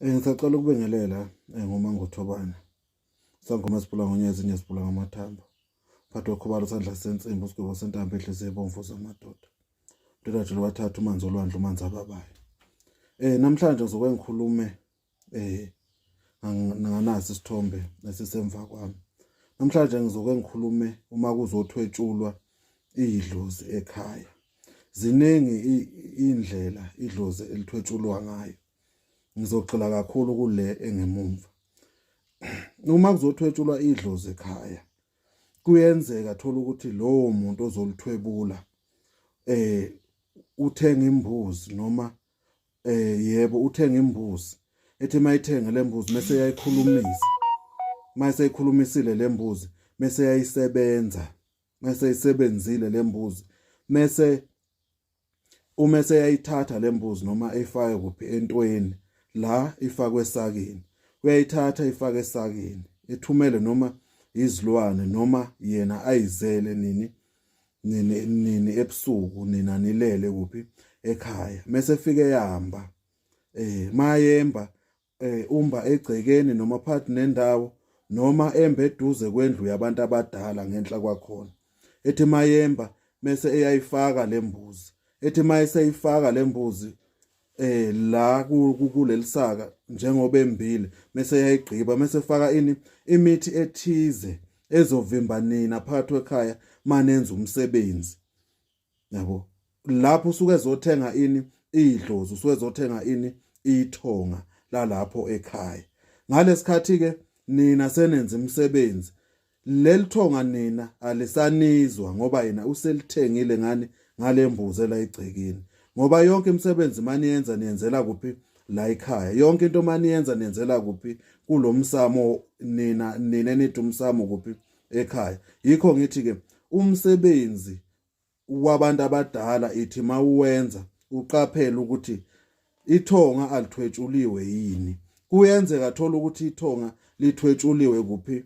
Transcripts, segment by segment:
Ngisacela ukubingelela ngoMangothobane. Sangoma sibhula ngonyezi ezinye zibhula ngamathambo. Phathi wekhubalo sandla sensimbi usigwebo sentambo inhliziyo ebomvu zamadoda. Mntokaji wathatha umanzi olwandle umanzi ababayo. Namhlanje ngizoke ngikhulume nganasi isithombe esisemva kwami. Namhlanje ngizoke ngikhulume uma kuzothwetshulwa idlozi ekhaya. Ziningi indlela idlozi elithwetshulwa ngayo. Ngizogxila kakhulu kule engemumva. Uma kuzothwetshulwa idlozi ekhaya kuyenzeka thola ukuthi lowo muntu ozolithwebula uthenga imbuzi noma yebo uthenga imbuzi ethi mayithenge lembuzi mase yayikhulumisa mayise ikhulumisile lembuzi mase yayisebenza mase isebenzile lembuzi mese uma eseyayithatha lembuzi noma eyifake kuphi entweni la ifakwe esakeni uyayithatha ifake esakeni ethumele noma izilwane noma yena ayizele nini nini nini ebusuku nina nilele kuphi ekhaya mase fike yamba mayemba umba egcekeni noma phakathi nendawo noma embe eduze kwendlu yabantu abadala ngenhla kwakhona ethi mayemba mese eyayifaka lembuzi ethi mayeseyifaka lembuzi la kulelisaka njengoba embile mese yayigqiba mese faka ini imithi ethize ezovimba nina phakathi kwekhaya manenza umsebenzi yabo lapho usuke ezothenga ini idlozi usuke ezothenga ini ithonga lalapho ekhaya ngalesikhathi ke nina senenza imisebenzi leli thonga nina alisanizwa ngoba yena uselithengile ngani ngalembuzi la igcekini ngoba yonke imisebenzi maniyenza niyenzela kuphi la ekhaya yonke into maniyenza niyenzela kuphi kulomsamo nina nina nithi umsamo kuphi ekhaya yikho ngithi ke umsebenzi wabantu abadala ithi mawuwenza uqaphele ukuthi ithonga alithwetshuliwe yini kuyenzeka thola ukuthi ithonga lithwetshuliwe kuphi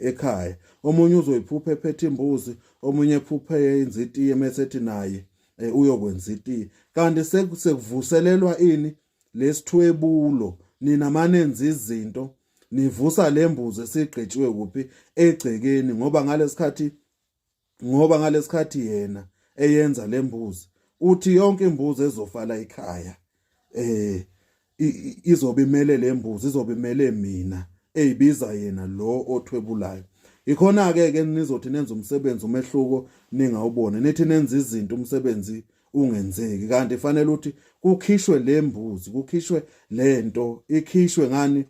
ekhaya omunye uzoyiphupha ephethe imbuzi omunye ephuphe yenza itiye mese ethi naye uyokwenza itiye kanti sekuvuselelwa ini lesithwebulo nina manenza izinto nivusa lembuzi esigqitshiwe kuphi egcekeni ngoba ngalesikhathi yena eyenza lembuzi uthi yonke imbuzi ezofala ekhaya izobe imele lembuzi izobe imele mina eyibiza yena lo othwebulayo ikhona ke ke nizothi nenza umsebenzi umehluko ningawubone nithi nenza izinto umsebenzi ungenzeki kanti fanele ukuthi kukhishwe lembuzi kukhishwe lento ikhishwe ngani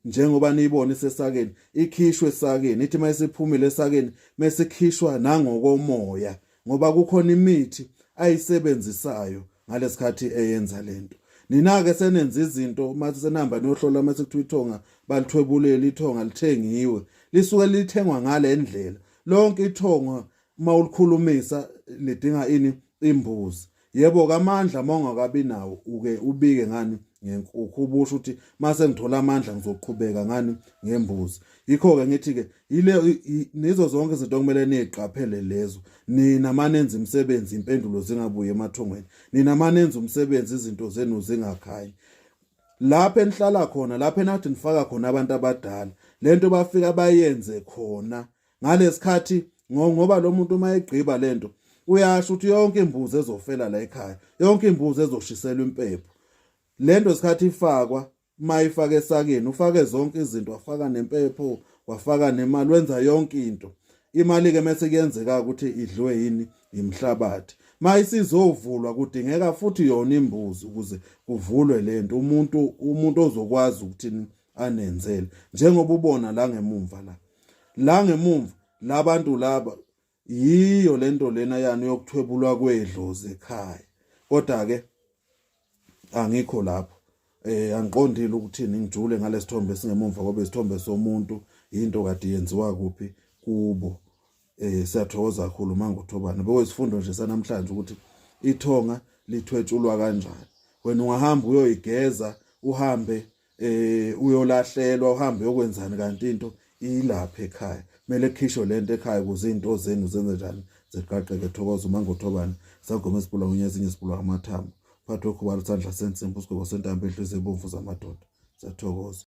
njengoba niyibona isesakeni ikhishwe esakeni ithi mayisiphumile esakeni mesikhishwa nangokomoya ngoba kukhona imithi ayisebenzisayo ngalesikhathi eyenza lento nina ke senenza izinto mase senihamba niyohlola mase kuthiwa ithonga balithwebulele ithonga lithengiwe lisuke lithengwa ngale ndlela lonke ithonga uma ulikhulumisa lidinga ini imbuzi yebo kamandla mawungakabi nawo uke ubike ngani ngenkukhu ubusho ukuthi mase ngithola amandla ngizoqhubeka ngani ngembuzi yikho ke ngithi ke ile nizo zonke izinto okumele niziqaphele lezo nina manenza imisebenzi impendulo zingabuye emathongweni nina manenza umsebenzi izinto zenu zingakhanyi lapha enihlala khona lapha enathi nifaka khona abantu abadala lento bafika bayenze khona ngalesikhathi ngoba lo muntu uma egqiba lento uyasho ukuthi yonke imbuzi ezofela la ekhaya yonke imbuzi ezoshiselwa impepho lento sikhathi ifakwa mayifaka esakeni ufake zonke izinto wafaka nempepho wafaka nemali wenza yonke into imali ke mase kuyenzeka ukuthi idliwe yini imhlabathi mayisizovulwa kudingeka futhi yona imbuzi ukuze kuvulwe lento umuntu ozokwazi ukuthi anenzele njengoba ubona la ngemumva la ngemumva labantu laba yiyo lento lena yani yokuthwebulwa kwedlozi ekhaya kodwa ke angikho lapho angiqondile ukuthini ngijule ngalesithombe singemumva ngoba isithombe somuntu into kade yenziwa kuphi kubo siyathokoza kakhulu manguthobane bekuyizifundo nje sanamhlanje ukuthi ithonga lithwetshulwa kanjani wena ungahamba uyoyigeza uhambe uyolahlelwa uhambe uyokwenzani kanti into ilapha ekhaya kumele kukhishwe lento ekhaya ukuze izinto zenu zenze njani ziqaqeke. Thokoza uMangothobane sagoma esibulwa ngonye ezinye sibulwa amathambo. Phathwe khubalo, sandla sensimbi, usigwebo sentambo, inhliziyo ebomvu zamadoda. Siyathokoza.